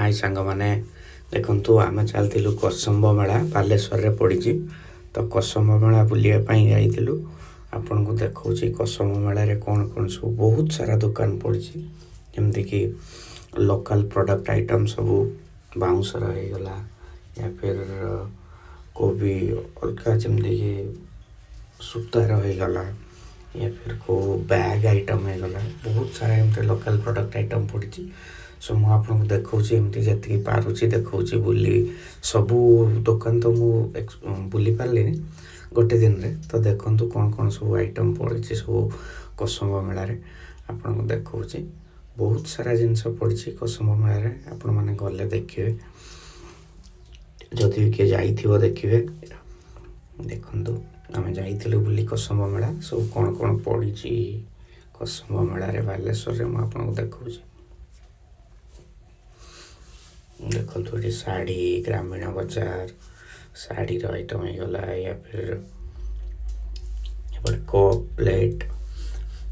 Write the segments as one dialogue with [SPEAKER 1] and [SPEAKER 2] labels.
[SPEAKER 1] High ସାଙ୍ଗମାନେ, ଦେଖନ୍ତୁ, ଆମେ ଚାଲିଥିଲୁ କସମ୍ବ ମେଳା, ବାଲେଶ୍ୱରରେ ପଡ଼ିଛି। ତ କସମ୍ବ ମେଳା ବୁଲିବା ପାଇଁ ଯାଇଥିଲୁ। ଆପଣଙ୍କୁ ଦେଖାଉଛି କସମ୍ବ ମେଳାରେ କ'ଣ କ'ଣ ସବୁ। ବହୁତ ସାରା ଦୋକାନ ପଡ଼ିଛି, ଯେମିତିକି ଲୋକାଲ୍ ପ୍ରଡ଼କ୍ଟ ଆଇଟମ୍ ସବୁ, ବାଉଁଶର ହେଇଗଲା ୟା ଫିର୍ କେଉଁ ବି ଅଲଗା, ଯେମିତିକି ସୂତାର ହେଇଗଲା ୟା ଫିର୍ କେଉଁ ବ୍ୟାଗ୍ ଆଇଟମ୍ ହେଇଗଲା। ବହୁତ ସାରା ଏମିତି ଲୋକାଲ୍ ପ୍ରଡ଼କ୍ଟ ଆଇଟମ୍ ପଡ଼ିଛି। ସୋ ମୁଁ ଆପଣଙ୍କୁ ଦେଖାଉଛି, ଏମିତି ଯେତିକି ପାରୁଛି ଦେଖାଉଛି ବୁଲି। ସବୁ ଦୋକାନ ତ ମୁଁ ବୁଲି ପାରିଲିନି ଗୋଟେ ଦିନରେ। ତ ଦେଖନ୍ତୁ କ'ଣ କ'ଣ ସବୁ ଆଇଟମ୍ ପଡ଼ିଛି ସବୁ କସମ୍ବ ମେଳାରେ, ଆପଣଙ୍କୁ ଦେଖାଉଛି। ବହୁତ ସାରା ଜିନିଷ ପଡ଼ିଛି କସମ୍ବ ମେଳାରେ। ଆପଣମାନେ ଗଲେ ଦେଖିବେ, ଯଦି ବି କିଏ ଯାଇଥିବ ଦେଖିବେ। ଦେଖନ୍ତୁ, ଆମେ ଯାଇଥିଲୁ ବୁଲି କସମ୍ବ ମେଳା। ସବୁ କ'ଣ କ'ଣ ପଡ଼ିଛି କସମ୍ବ ମେଳାରେ ବାଲେଶ୍ୱରରେ, ମୁଁ ଆପଣଙ୍କୁ ଦେଖାଉଛି। ଦେଖନ୍ତୁ, ଏଠି ଶାଢ଼ୀ, ଗ୍ରାମୀଣ ବଜାର, ଶାଢ଼ୀର ଆଇଟମ୍ ହେଇଗଲା ୟା ଫିର୍ ଏପଟେ କପ୍, ପ୍ଲେଟ୍,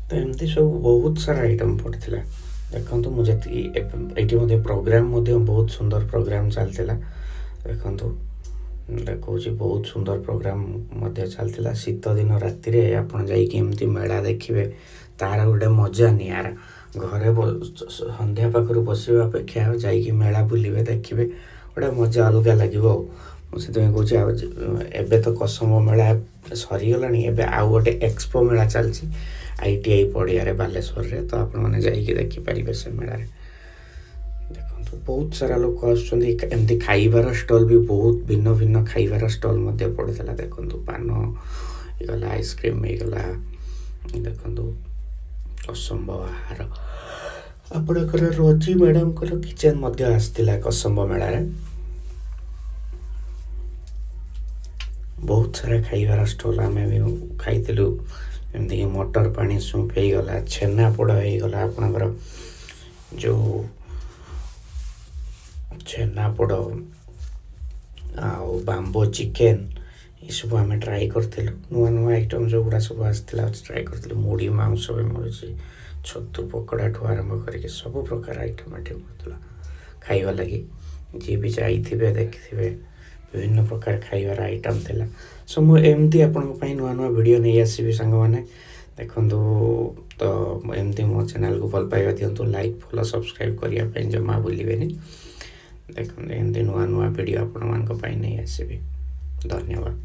[SPEAKER 1] ତ ଏମିତି ସବୁ ବହୁତ ସାରା ଆଇଟମ୍ ପଡ଼ିଥିଲା। ଦେଖନ୍ତୁ, ମୁଁ ଯେତିକି ଏଇଠି ମଧ୍ୟ ପ୍ରୋଗ୍ରାମ୍ ମଧ୍ୟ, ବହୁତ ସୁନ୍ଦର ପ୍ରୋଗ୍ରାମ୍ ଚାଲିଥିଲା। ଦେଖନ୍ତୁ, ଦେଖାଉଛି, ବହୁତ ସୁନ୍ଦର ପ୍ରୋଗ୍ରାମ୍ ମଧ୍ୟ ଚାଲିଥିଲା। ଶୀତ ଦିନ ରାତିରେ ଆପଣ ଯାଇକି ଏମିତି ମେଳା ଦେଖିବେ, ତାର ଗୋଟେ ମଜା ନିଆରା। ଘରେ ସନ୍ଧ୍ୟା ପାଖରୁ ବସିବା ଅପେକ୍ଷା ଯାଇକି ମେଳା ବୁଲିବେ, ଦେଖିବେ, ଗୋଟେ ମଜା ଅଲଗା ଲାଗିବ। ଆଉ ମୁଁ ସେଥିପାଇଁ କହୁଛି। ଆଉ ଏବେ ତ କସମ୍ବ ମେଳା ସରିଗଲାଣି, ଏବେ ଆଉ ଗୋଟେ ଏକ୍ସପୋ ମେଳା ଚାଲିଛି ଆଇଟିଆଇ ପଡ଼ିଆରେ ବାଲେଶ୍ୱରରେ। ତ ଆପଣମାନେ ଯାଇକି ଦେଖିପାରିବେ ସେ ମେଳାରେ। ଦେଖନ୍ତୁ, ବହୁତ ସାରା ଲୋକ ଆସୁଛନ୍ତି। ଏମିତି ଖାଇବାର ଷ୍ଟଲ୍ ବି, ବହୁତ ଭିନ୍ନ ଭିନ୍ନ ଖାଇବାର ଷ୍ଟଲ୍ ମଧ୍ୟ ପଡ଼ିଥିଲା। ଦେଖନ୍ତୁ, ପାନ ହେଇଗଲା, ଆଇସ୍କ୍ରିମ୍ ହେଇଗଲା। ଦେଖନ୍ତୁ, କସମ୍ବ ଆହାର, ଆପଣଙ୍କର ରୋଜି ମ୍ୟାଡ଼ାମଙ୍କର କିଚେନ୍ ମଧ୍ୟ ଆସିଥିଲା କସମ୍ବ ମେଳାରେ। ବହୁତ ସାରା ଖାଇବାର ଷ୍ଟଲ୍, ଆମେ ବି ଖାଇଥିଲୁ। ଯେମିତିକି ମଟର ପାଣି ସୁପ୍ ହେଇଗଲା, ଛେନାପୋଡ଼ ହେଇଗଲା, ଆପଣଙ୍କର ଯେଉଁ ଛେନାପୋଡ଼ ଆଉ ବାମ୍ବୋ ଚିକେନ୍, ଏସବୁ ଆମେ ଟ୍ରାଏ କରିଥିଲୁ। ନୂଆ ନୂଆ ଆଇଟମ୍ ଯେଉଁଗୁଡ଼ା ସବୁ ଆସିଥିଲା, ଟ୍ରାଏ କରିଥିଲୁ। ମୁଢ଼ି ମାଂସ ବି ମିଳୁଛି, ଛତୁ ପକୋଡ଼ାଠୁ ଆରମ୍ଭ କରିକି ସବୁ ପ୍ରକାର ଆଇଟମ୍ ଏଠି ମିଳୁଥିଲା ଖାଇବା ଲାଗି। ଯିଏ ବି ଯାଇଥିବେ ଦେଖିଥିବେ, ବିଭିନ୍ନ ପ୍ରକାର ଖାଇବାର ଆଇଟମ୍ ଥିଲା। ସୋ ମୁଁ ଏମିତି ଆପଣଙ୍କ ପାଇଁ ନୂଆ ନୂଆ ଭିଡ଼ିଓ ନେଇ ଆସିବି ସାଙ୍ଗମାନେ। ଦେଖନ୍ତୁ, ତ ଏମିତି ମୋ ଚ୍ୟାନେଲକୁ ଭଲ ପାଇବା ଦିଅନ୍ତୁ, ଲାଇକ୍, ଫଲୋ, ସବସ୍କ୍ରାଇବ୍ କରିବା ପାଇଁ ଜମା ଭୁଲିବେନି। ଦେଖନ୍ତୁ, ଏମିତି ନୂଆ ନୂଆ ଭିଡ଼ିଓ ଆପଣମାନଙ୍କ ପାଇଁ ନେଇ ଆସିବି। ଧନ୍ୟବାଦ।